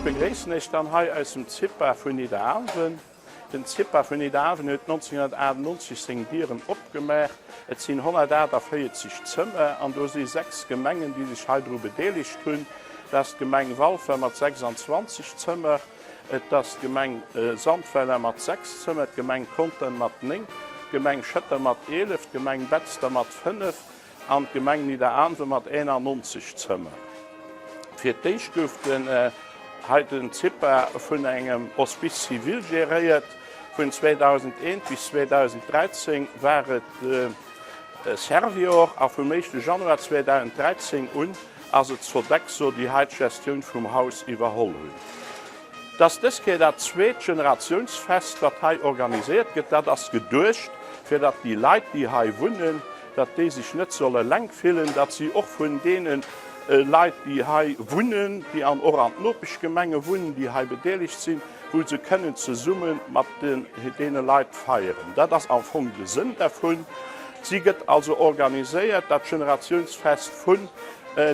begréissen Iech dann hei aus dem CIPA vun Nidderaanwen. Den CIPA vun Nidderaanwen huet 1998 seng Dieren opgemaach. Et sinn 148 Zëmmer an do si 6 Gemengen, déi sech hei dru bedeelegt hunn. Dat ass d'Gemeng Walfer mat 26 Zëmmer, et ass d'Gemeng Sandweiler mat 6 Zëmmer, d'Gemeng Contern mat 9, d'Gemeng Schëtter mat 11, d'Gemeng Betzder mat 5, An d'Gemeng Nidderaanwen mat 91 Zëmmer. Fir d'éischt gouf den hei den CIPA vun engem Hospice civil geréiert. Vun 2001 bis 2013 war et Servior a vum éischte Januar 2013 un ass et Sodexo, déi hei d'Gestioun vum Haus iwwerholl hunn. Et ass dës Kéier dat zweet Generatiounsfest, wat hei organiséiert gëtt. Dat ass geduecht, fir datt déi Leit, déi hei wunnen, datt déi sech net solle eleng fillen, datt si och vun deene Leit, déi hei wunnen, déi an och an d'Nopeschgemenge wunnen, déi hei bedeelegt sinn, wou se kënnen zesumme mat deene Leit feieren. Dat ass am Fong de Sënn dervun. Si gëtt also organiséiert, dat Generatiounsfest, vun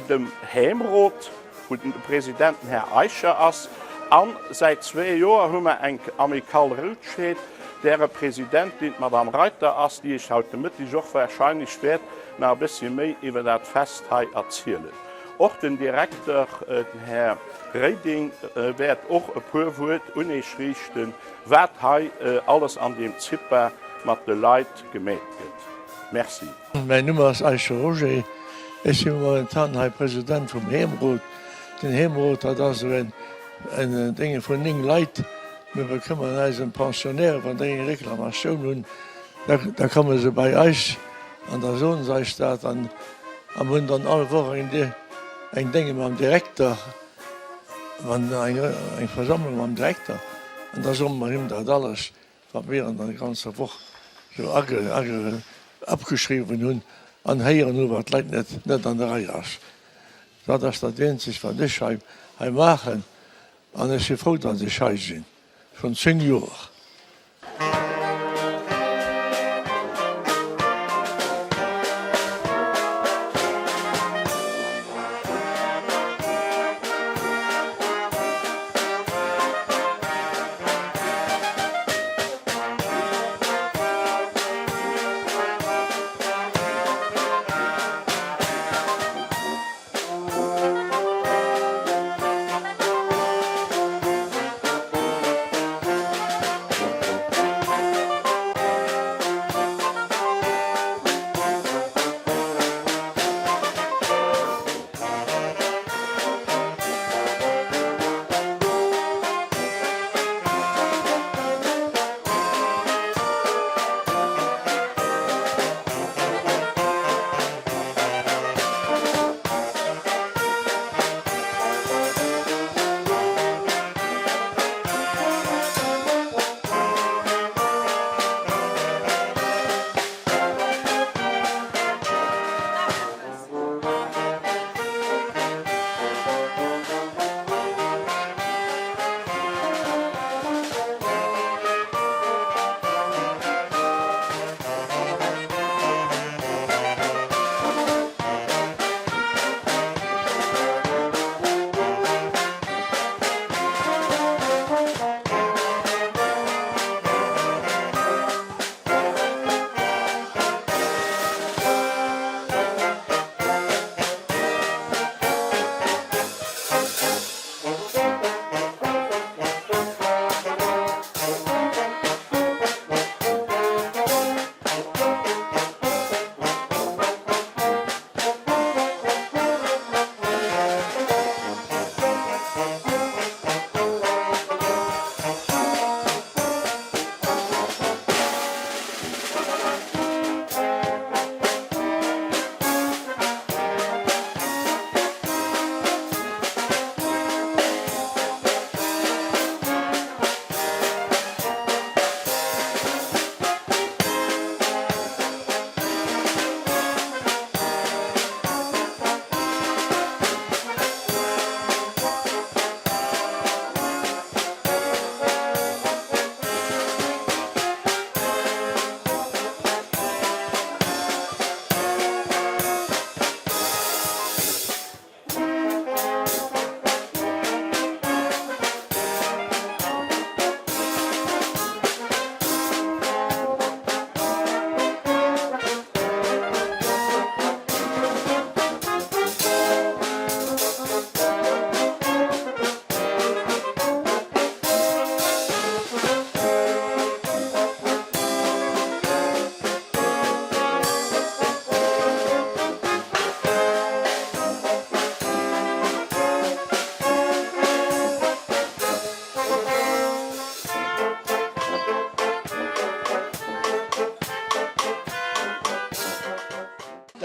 dem Heemrot. wou den President den Här Eicher ass, a säit zwee Joer hu mer eng Amicale Routscheed, däre Presidentin d'Madame Reiter ass, déi Iech haut de Mëtteg och wahrscheinlech wäert nach e bëssche méi iwwer dat Fest hei erzielen. Och den Direkter, den Här Reding, wäert och e puer Wuert un Iech riichten, wat hei alles an deem CIPA mat de Leit gemeet gëtt. Merci. Mäin Numm ass Eicher Roger, ech si momentan hei President vum Heemrot. Den Heemrot, dat ass esou en Dénge vun 9 Leit. Mir bekëmmeren eis ëm d'Pensionnaires, wann déi eng Reklamatioun hunn, da komme se bei eis an da soen se eis dat. An mir hunn dann all Woch eng Dénge mam Direkter, eng Versammlung mam Direkter an da soe mer him dat alles. Wat mir an der ganzer Woch sou abgeschriwwen hunn an héieren hunn, wat d'Leit net an der Rei ass, dat ass dat eenzegt, wat ech hei maachen. An ech si frou, datt ech hei sinn, schonn 10 Joer.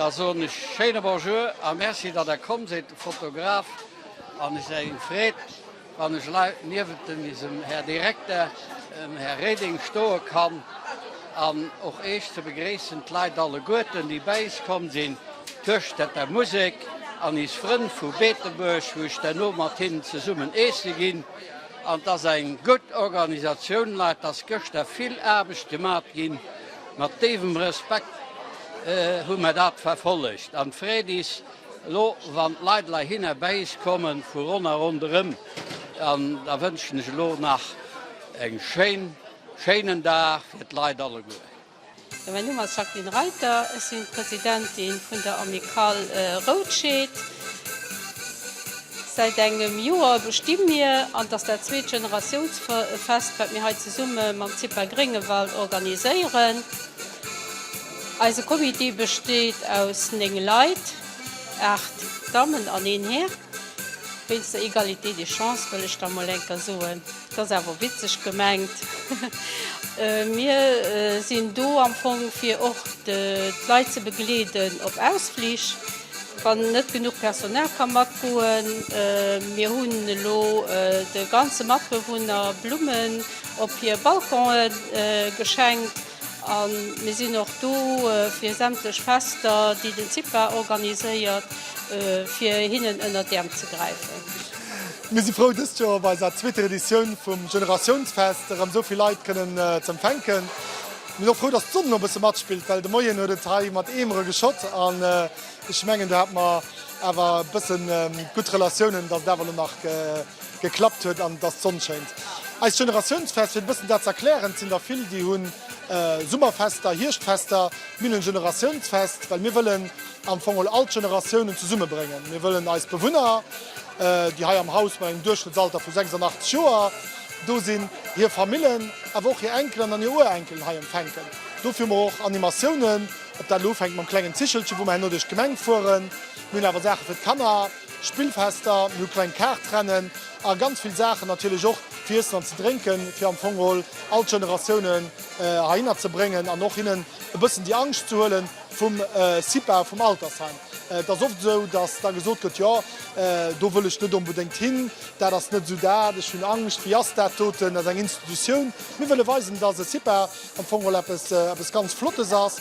Da soen ech schéine Bonjour a Merci, datt Der komm sidd, Fotograf. An et ass eng Freed, wann ech elei niewent eisem Här Direkter, dem Här Reding, stoe kann an och Iech ze begréissen, d'Leit alleguerten, déi bäi is komm sinn, d'Hueschtetter Musek an is Frënn vu Beetebuerg, wou ech derno mat hinnen zesummen eesse ginn. An 't ass eng gutt Organisatioun, Leit, 't ass gëschter vill Aarbecht gemat ginn. Mat déiwem Respekt hu mer dat verfollegt. An d'Freed is elo, wann d'Leit heihinner bäi is kommen, vu ronn a ronderëm. An da wënschen ech elo nach eng schéin, schéinen Dag fir d'Leit alleguer. Mäin Numm ass Jacqueline Reiter, ech sinn d'Presidentin vun der Amicale Routscheed. Säit engem Joer besti mir, an et ass dat zweet Generatiounsfest, wat mir hei zesumme mam CIPA Gréngewald organiséieren. Eise Comité besteet aus 9 Leit, 8 Dammen an een Här. Wéinst der Égalité des chances, wëll ech da mol enker soen. Et ass awer witzeg gemengt. Mir sinn do am Fong fir och d'Leit ze begleeden op Ausflich, wann net genuch Personal ka matgoen. Mir hunn elo de ganze Matbewunner Blummen op hir Balcone geschenkt. A mir sinn och do fir sämtlech Fester, déi den CIPA organiséiert, fir hinnen ënner d'Äerm ze gräifen. Mir si frou, dëst Joer op eiser zweeter Editioun vum Generatiounsfest erëm esou vill Leit kënnen ze empfänken. Mir sinn och frou, dass d'Sonn elo e bësse matspillt, well de Moien huet et hei mat Eemere geschott an ech mengen, do hate mer awer e bësse gutt Relatiounen, dass et awer elo nach geklappt huet an dass d'Sonn schéint. Eist Generatiounsfest, fir e bëssen dat ze erklären, et sinn der vill, déi hu Summerfester, Hierschtfester, mir hunn en Generatiounsfest, well mir wëllen am Fong all d'Generatiounen zesummebréngen. Mir wëllen eis Bewunner, déi hei am Haus mat engem Duerchschnëttsalter vu 86 Joer do sinn, hir Famillen, awer och hir Enkelen an hir Urenkelen hei empfänken. Dofir hu mer och Animatiounen, ob dat elo ufänkt mam klengen Zichelchen, wou mer herno duerch d'Gemeng fueren. Mir hunn awer Saache fir d'Kanner. Spillfester, mir hu kleng Kaartrennen a ganz vill Saachen natierlech och fir Iessen an ze drénken, fir am Fong geholl all d'Generatiounen heihinner ze bréngen an och hinnen e bëssen déi Angscht ze huelen vum CIPA, vum Altersheim. Et ass oft esou, datt da gesot gëtt, jo do wëll ech net onbedéngt hin, dat ass net esou dat, ech hunn Angscht, wéi ass dat doten, dat ass eng Institutioun. Mir wëlle weisen, datt e CIPA am Fong geholl eppes, eppes ganz Flottes ass,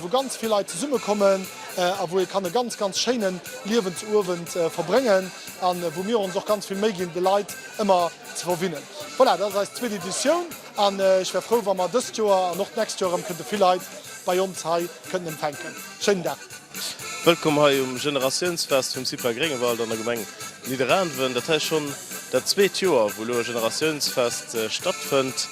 wou ganz vill Leit zesummekommen a wou ee kann e ganz, ganz schéine Liewensowend verbréngen a wou mir ons och ganz vill Méi ginn, de Leit ëmmer ze verwinnen. Voilà, dat ass eis zweet Editioun an ech wär frou, wa mer dëst Joer an och d'nächst Joer erëm kënnte vill Leit bei ons hei kënnten empfänken. Schéinen Dag. Wëllkomm hei um Generatiounsfest vum CIPA Gréngewald an der Gemeng Nidderaanwen. Dat hei ass schonn dat zweet Joer, wou elo e Generatiounsfest stattfënnt,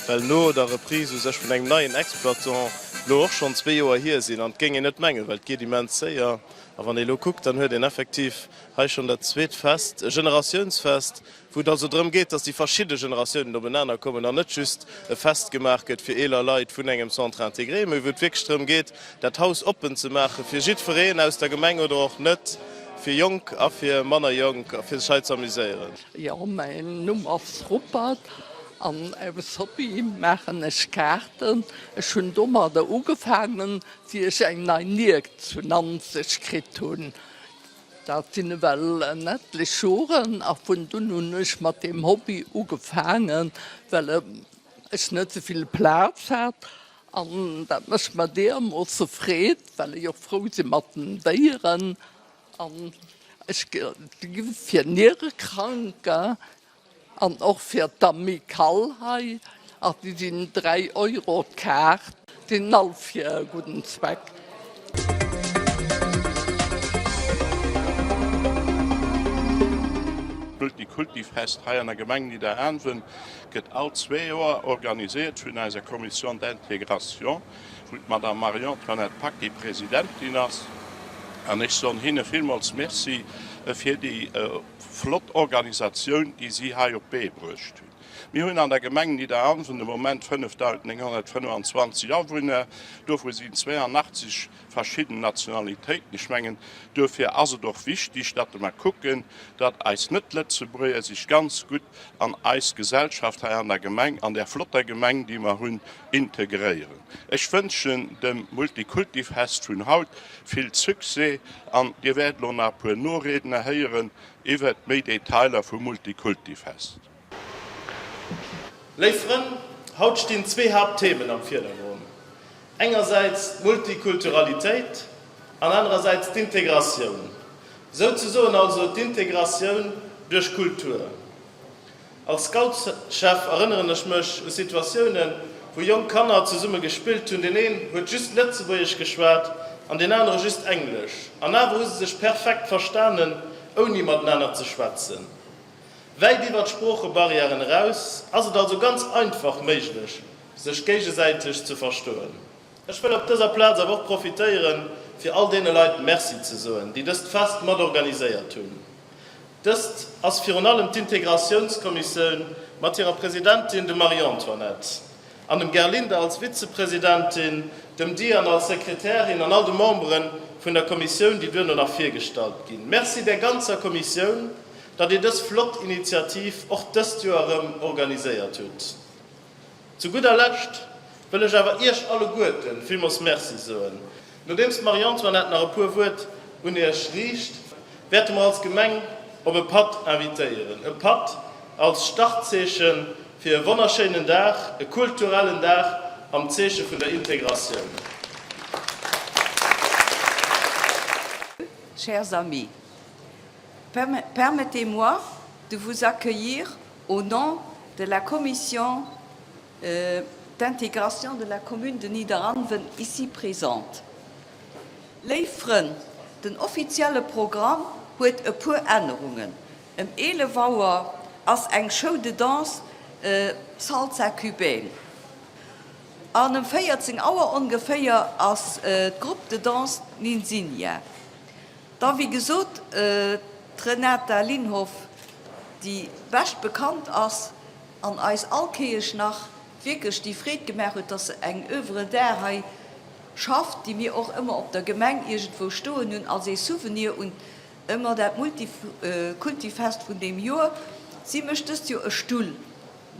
well no der Reprise u sech vun engem neien Exploitant elo och schonn zwee Joer hier sinn. An et géing een net mengen, well et geet immens séier. A wann ee elo kuckt, dann huet een effektiv hei schonn dat zweet Fest, e Generatiounsfest, wou et also drëm geet, dass déi verschidde Generatiounen openaner kommen an net just e Fest gemaach gëtt fir eeler Leit vun engem Centre intégré, mee wou et wierklech drëm geet, dat Haus oppen ze maache fir jiddwereen aus der Gemeng oder och net, fir Jonk a fir manner Jonk, a fir sech hei ze amuséieren. Jo, mäin Numm ass Ruppert an aus Hobby maachen ech Kaarten. Ech hunn domadder ugefaangen, wéi ech eng nei Nier zu Nanzeg kritt hunn. Dat sinn ewell en etlech Joren a vun dunn hunn ech mat deem Hobby ugefaangen, well ech net esou vill Plaz hat an dat mécht mer deermoosse Freed, well ech och frou si mat den Déieren an ech gi fir Nierekranker An och fir d'Amicale hei, a déi sinn 3 Euro d'Kaart, sinn all fir e gudden Zweck. D'Multikultifest hei an der Gemeng Nidderaanwen gëtt all zwee Joer organisiert vun eiser Commission d'intégration, wou d'Madame Marie-Antoinette Paquet Presidentin ass. An ech soen hinne villmools Merci fir déi flott Organisatioun, déi si hei op d'Bee bruecht hunn. Mir hunn an der Gemeng Nidderaanwen de Moment 5.925 Awunner, dovu sinn 82 verschidden Nationalitéiten. Ech mengen, duerfir ass et och wichtig, datt mer kucken, datt eis Net-Lëtzebuerger sech ganz gutt an eis Gesellschaft hei an der Gemeng, an där flotter Gemeng, déi mer hunn, integréieren. Ech wënschen dem Multikultifest vun haut vill Succès an Dir wäert elo nach e puer Noredner héieren iwwert méi Detailer vum Multikultifest. Léif Frënn, haut stinn zwee Haaptthemen am Virdergronn, engersäits d'Multikulturalitéit an anerersäits d'Integratioun, souzesoen also d'Integratioun duerch Kultur. Als Scoutschef erënneren ech mech u Situatiounen, wou jonk Kanner zesumme gespillt hunn. Deen een huet just Lëtzebuergesch geschwat an deen anere just Englesch. An awer hu se sech perfekt verstanen, ouni matenaner ze schwätzen. Wäit iwwer d'Sproochebarrièren eraus ass et also ganz einfach méiglech, sech géigesäiteg ze verstoen. Ech wëll op dëser Plaz awer och profitéieren, fir all deene Leit Merci ze soen, déi dëst Fest mat organiséiert hunn. Dëst ass virun allem d'Integratiounskommissoun mat hirer Presidentin, dem Marie-Antoinette, an dem Gerlinde als Vizepresidentin, dem Diane als Sekretärin an all de Membere vun der Kommissioun, déi duerno nach virgestallt ginn. Merci där ganzer Kommissioun, datt Dir dës flott Initiativ och dëst Joer erëm organiséiert hutt. Zu gudder Lescht wëll ech awer Iech alleguerten villmols Merci soen. Nodeems d'Marie-Antoinette nach e puer Wuert un Iech riicht, wäerte mer als Gemeng op e Patt invitéieren. E Patt als Startzeeche fir e wonnerschéinen Dag, e kulturellen Dag am Zeeche vun der Integratioun. Chers amis, permettez-moi de vous accueillir au nom de la Commission d'intégration de la commune de Niederanven ici présente. Léif Frënn, den offizielle Programm huet e puer Ännerungen. Ëm 11 Auer ass eng Show de danse Salsa cubaine an ëm 14 Auer ongeféier ass d'Groupe de danse Ninsinia. Da wéi gesot d'Renata Linhof, déi bescht bekannt ass an eis all Kéiesch nach wierklech déi Freed gemaach huet, dass se eng Oeuvre d'art hei schafft, déi mir och ëmmer op der Gemeng iergendwou stoen hunn als ee Souvenir un ëmmer dat Multikultifest vun deem Joer. Si mécht dëst Joer e Stull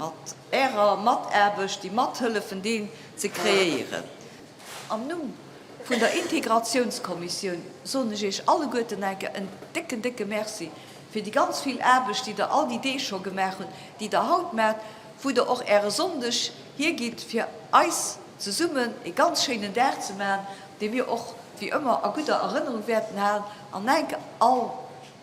mat Ärer Mataarbecht, déi mathëllefen deen ze kreéieren. Am Numm vun der Integratiounskommissioun soen ech Iech alleguerten enke en décken, décke Merci fir déi ganz vill Aarbecht, déi Der all déi Deeg scho gemaach hutt, déi Der haut maacht, wou Der och Äre Sonndeg hiergitt, fir eis zesummen e ganz schéinen Dag ze maachen, dee mir och wéi ëmmer a gudder Erënnerung wäerten halen. An enke all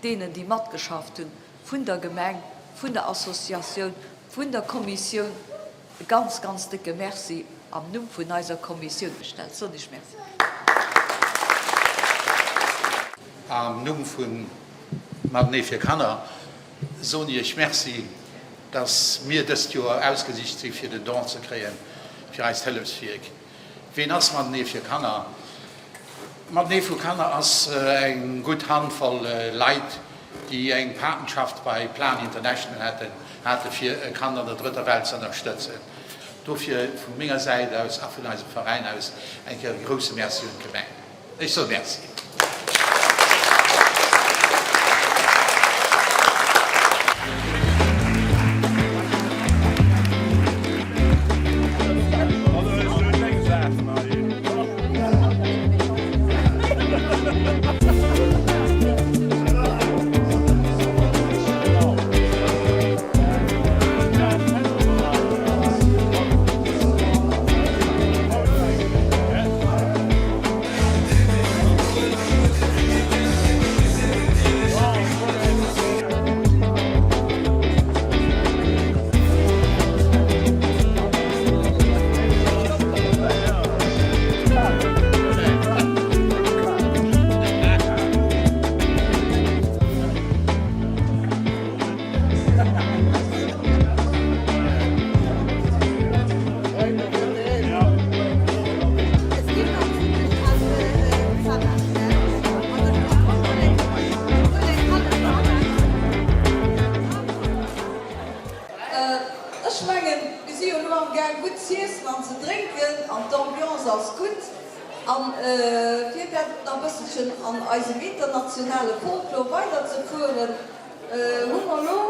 deenen, déi matgeschafft hunn, vun der Gemeng, vun der Associatioun, vun der Kommissioun, E ganz, ganz décke Merci am Numm vun eiser Kommissioun bestellt. Soen ech Merci. Am Numm vu Matenee fir Kanner soen Iech Merci, dass mir dëst Joer ausgesicht si fir den Don ze kréien fir eist Hëllefswierk. Ween ass Matenee fir Kanner? Matenee vu Kanner ass eng gutt Handvoll Leit, déi eng Patenschaft bei Plan International hätten, hate fir e Kand an der drëtter Welt ze ënnerstëtzen. Dofir vu menger Säit aus a vun eisem Veräin aus eng Kéier e grouse Merci un d'Gemeng. Ech soe Merci. Ech. Ech mengen, mir si jo elo am Gaang gutt z'iessen an ze drénken an d'Ambiance ass gutt. An fir dat nach e bësselchen an eisem internationale Folklor weiderzefueren, hu mer elo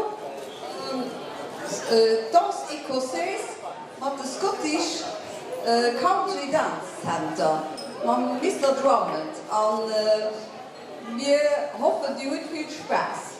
d'Danse écossaise mat de Scottish Country Dance Center mam Mister Drummond. A mir hoffen, Dir hutt vill Spaass.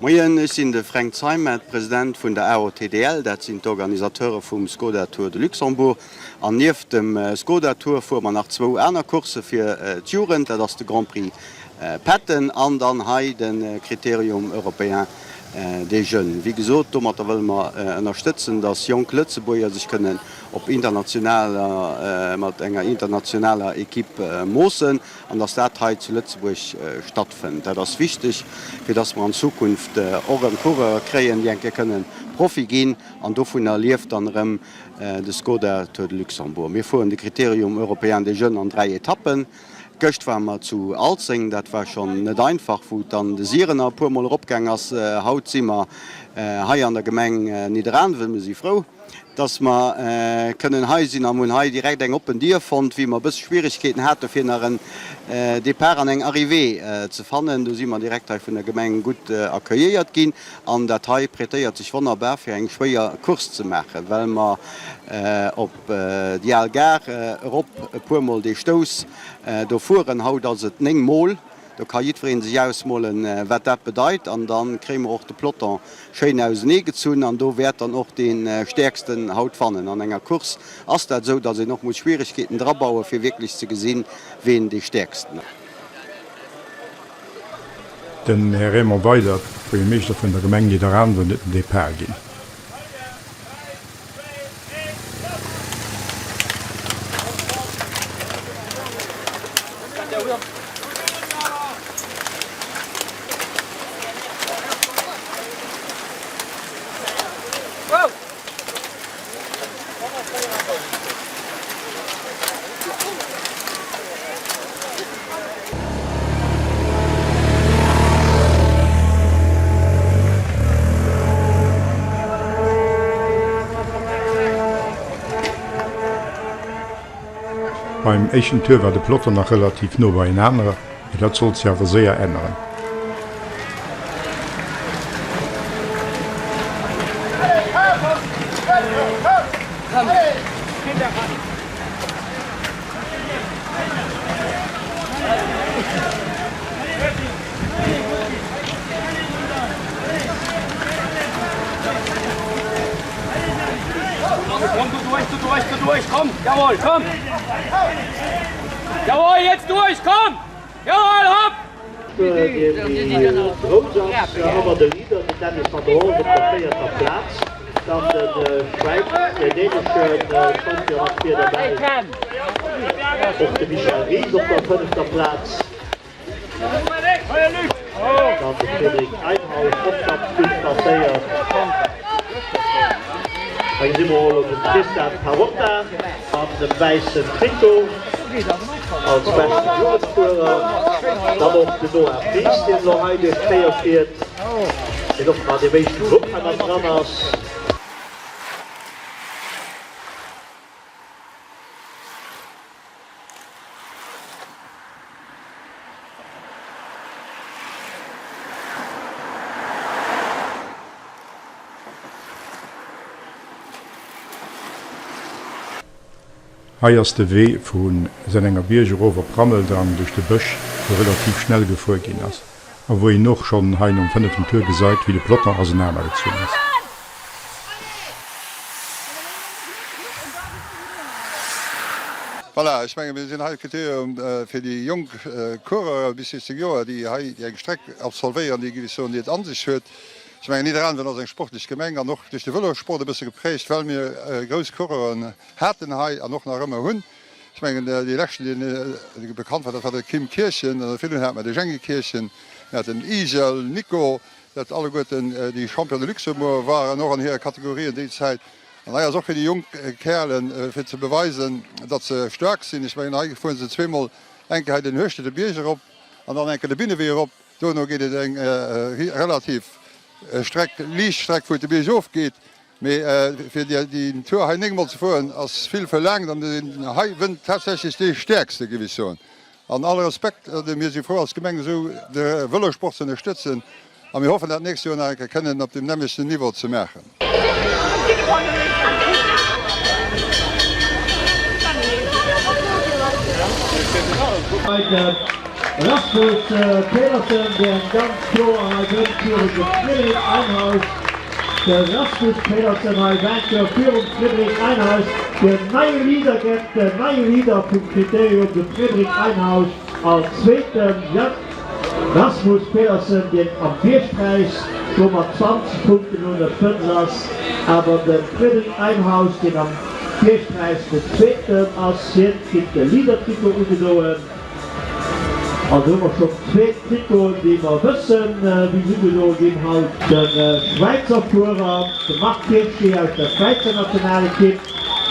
Moien, ech sinn de Fränk Zeimet, President vun der AOTDL, dat sinn d'Organisateure vum Skoda Tour de Luxembourg. An nieft dem Skoda Tour fuere mer nach zwou aner Coursse fir d'Jugend, dat ass de Grand Prix Petten an dann hei de Critérium Européen. des Jeunes. Wéi gesot, domatter wëlle mer ënnerstëtzen, dass jonk Lëtzebuerger sech kënnen op internationaler, mat enger internationaler Equipe moossen an dass dat hei zu Lëtzebuerg stattfënnt. Dat ass wichteg, fir dass mer an Zukunft och erëm Coureure kréien, déi eng Kéier kënnen Profi ginn an dovunner lieft dann erëm de Skoda Tour de Luxembourg. Mir fueren de Critérium européen des jeunes an 3 Etappen. Gëscht ware mer zu Alzeng, dat war schonn net einfach, wou dann de Sirener e puer Mol eropgaang ass. Haut si mer hei an der Gemeng Nidderaanwen. Mir si frou, dass mer kënnen hei sinn a mir hunn hei direkt eng oppen Dier fonnt, wéi mer e bësse Schwierigkeeten hate fir nach en Départ an eng Arrivée ze fannen. Do si mer direkt hei vun der Gemeng gutt accueilléiert ginn. An dat hei prêtéiert sech wonnerbar fir eng schwéier Course ze maachen, well mer op déi al Gare erop e puer mol dee Stouss do fueren. Haut ass et 9 mol, do ka jiddweree sech ausmolen, wat dat bedeit. An da kréie mer och de Peloton schéin ausenee gezunn an do wäert dann och dee Stäerksten haut wannen. An enger Course ass dat esou, datt een och muss Schwieregkeeten drabauen, fir wierklech ze gesinn, ween dee Stäerksten ass. Den Här Raymond Weydert, Buergermeeschter vun der Gemeng Nidderaanwen, huet den Depart ginn. Beim éischten Tour war de Peloton nach relativ no beienaner, mee dat sollt sech awer séier änneren. Deen méi grouss ass, hanner de Leader, den Dennis van der Horst op der véierter Plaz. Dann de Schwäiz, den dänesche Champion ass vir derbäi. Och de Michel Ries op der fënnefter Plaz. Dann de Frédéric Einhaus och ganz gutt placéiert. Hei gesi mer och elo den Tristan Parrotta an dem wäissen Trikot als beschten Jugendfuerer. Dann och den Noah Pries, deen elo hei duerch d'Kéier fiert, deen och nach an deem éischte Grupp hei mat dran ass. Hei ass de Wee vu Sennengerbierg erof op Rammeldang duerch de Bësch, wou relativ schnell gefuer ginn ass a wou een och schonn hei nom fënneften Tour gesait wéi de Peloton ausenaner gezunn ass. Voilà, ech menge mir sinn hei Kriterium fir déi jonk Coureuren bis 16 Joer, déi hei déi eng Streck absolvéieren, déi, géif ech soen, déi et an sech huet. Ech mengen Nidderaanwen ass eng sportlech Gemeng an och duerch de Vëlossport e bësse geprägt, well mir grouss Coureuren haten hei an och nach ëmmer hunn. Ech mengen dee leschten, deen bekannt war, dat war de Kim Kirchen, virdrun hate mer de Jängi Kirchen, mir haten den Igel Nico, dat alleguerten déi Champion de Luxembourg waren, och an hirer Kategorien déi Zäit. An hei ass och fir déi jonk Kärelen, fir ze beweisen, datt se staark sinn. Ech mengen, hei fuere se zweemol, eng Kéier hei den Hueschtete Bierg erop an dann eng Kéier de Binnewee erop. Dono geet et eng relativ Streck, liicht Streck, wou et de Bierg of geet. Mee fir deen Tour hei néngmol ze fueren, ass vill verlaangt an hei wënnt tatsächlech dee Stäerkste, géif ech soen. An all Respekt, mir si frou als Gemeng esou de Vëlosport ze ënnerstëtzen a mir hoffen dat nächst Joer nach eng Kéier kënnen op deem nämmlechten Niveau ze maachen. Rasmus Pedersen, deen ganz kloer hei wënnt virum de Frédéric Einhaus. De Rasmus Pedersen hei Vainqueur virum Frédéric Einhaus, den neie Leader gëtt, den neie Leader vum Kriterium, de Frédéric Einhaus als zweeten. Rasmus Pedersen, deen am Biergpräis. do mat 20 Punkten un der Spëtzt ass, awer de Frédéric Einhaus, deen am Biergpräis den Zweeten ass, hien kritt de Leader-Trikot ugedoen. Also hu mer schonn zweek Trikoten, déi mer wëssen, wéi se ugedoe ginn haut. De Schwäizer Fuerer, de Marc Hirschi aus der Schwäizer Nationalekipp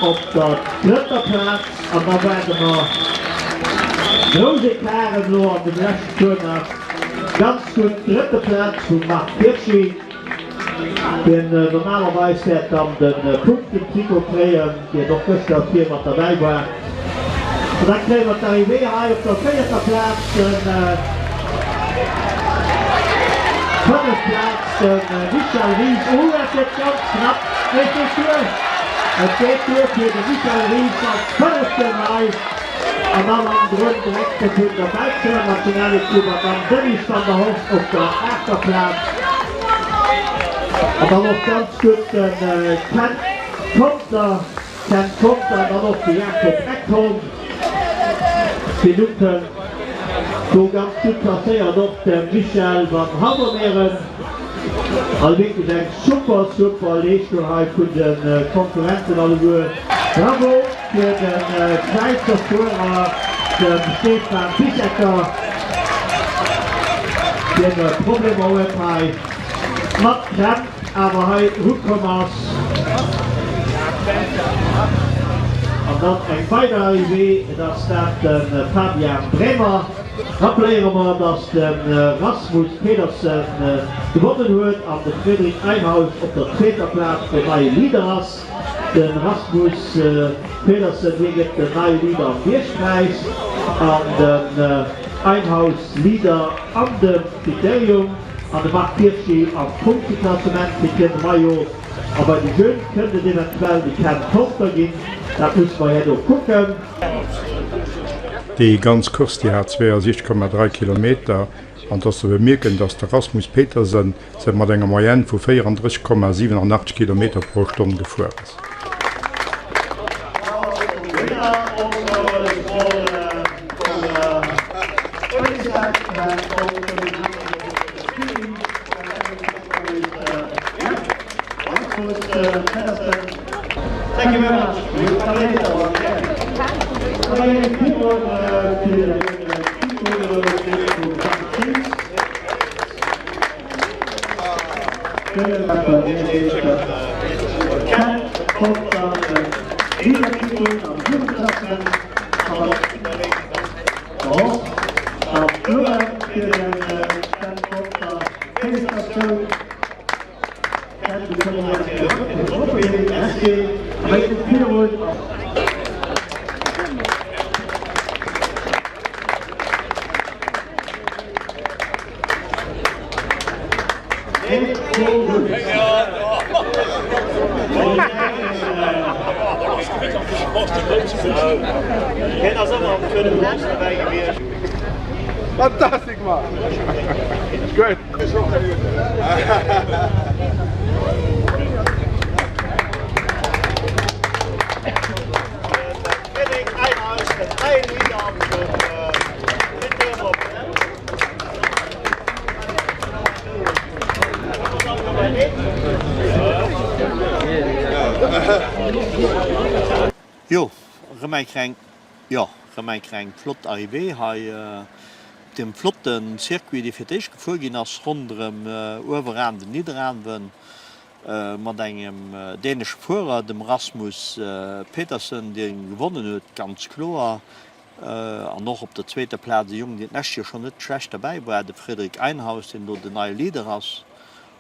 op der drëtter Plaz. An da waarde mer grouss Ecarten elo an dem leschten Tour nach. Ganz gutt drëtte Plaz vum Marc Hirschi. Deen normalerweis wäert dann de Punkten-Trikot kréien, deen och gëschter vir mat derbäi war. An da kréie mer d'Arrivée hei op der véierter Plaz, de fënneft Plaz de Michel Ries. Oh, dat gëtt ganz knapp, mee et geet duer, et geet duer fir de Michel Ries als Fënneften hei. An dann hannendrun direkt vun der belscher Nationalequipe an dann Denis van der Horst op der aachter Plaz. An dann och ganz gutt de Ken Conter, Ken Conter an dann och de Jakob Ekholm, deen ukënnt. Do ganz gutt placéiert och de Michel van Hauwermeiren. Also wierklech eng super, super Leeschtung hei vun de Konkurrenten alleguer. Bravo fir de Schwäizer Fuerer, dem Stefan Bissecker, deen Problemer huet hei mat Krämp, awer hei erukomm ass. An dann eng weider Arrivée, et ass dat de Fabian Bremer. Rappeléiere mer, dass de Rasmus Pedersen gewonnen huet an de Fredrik Einhaus op der zweeter Plaz den neie Leader ass. De Rasmus Pedersen, hie gëtt den neie Leader am Biergpräis an den Einhaus Leader an dem Kriterium an de Marc Hirschi am Punkteklassement kritt hien de Maillot. A bei de Jeunes kënnt et eventuell de Ken Conter ginn, dat musse mer herno kucken. Déi ganz Course, déi hat 62,3 Kilometer an et ass ze bemierken, datt de Rasmus Petersen se mat enger Moyenne vu 34,87 Kilometer pro Stonn gefuer ass. Jo, erëm eng kleng, jo, erëm eng kleng flott Arrivée hei op deem flotte Circuit, dee fir d'éischt gefuer ginn ass ronderëm Ueweraanwen, Nidderaanwen, mat engem dänesche Fuerer, dem Rasmus Petersen, dee gewonnen huet, ganz kloer. An och op der zweeter Plaz e Jong, deen d'lescht Joer schonn net schlecht derbäi war, de Frédéric Einhaus, deen elo den neie Leader ass.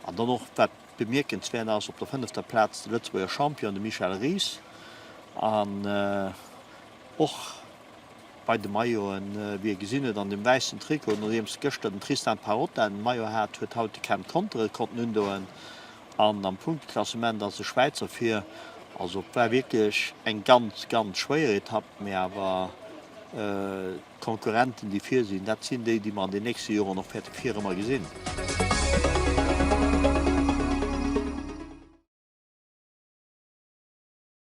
An dann och, wat bemierkenswäert ass, op der fënnefter Plaz de Lëtzebuerger Champion, de Michel Ries. An och bei de Mailloten, wéi ee gesinn huet, an dem wäissen Trikot, nodeems gëschter den Tristan Parrotta den Maillot hat, huet haut de Ken Conter et konnten undoen. An am Punkteklassement ass e Schwäizer vir. Also et war wierklech eng ganz, ganz schwéier Etapp, mee awer d'Konkurrenten, déi vir sinn, dat sinn déi, déi mer an den nächste Joren och wäerte vir ëmmer gesinn.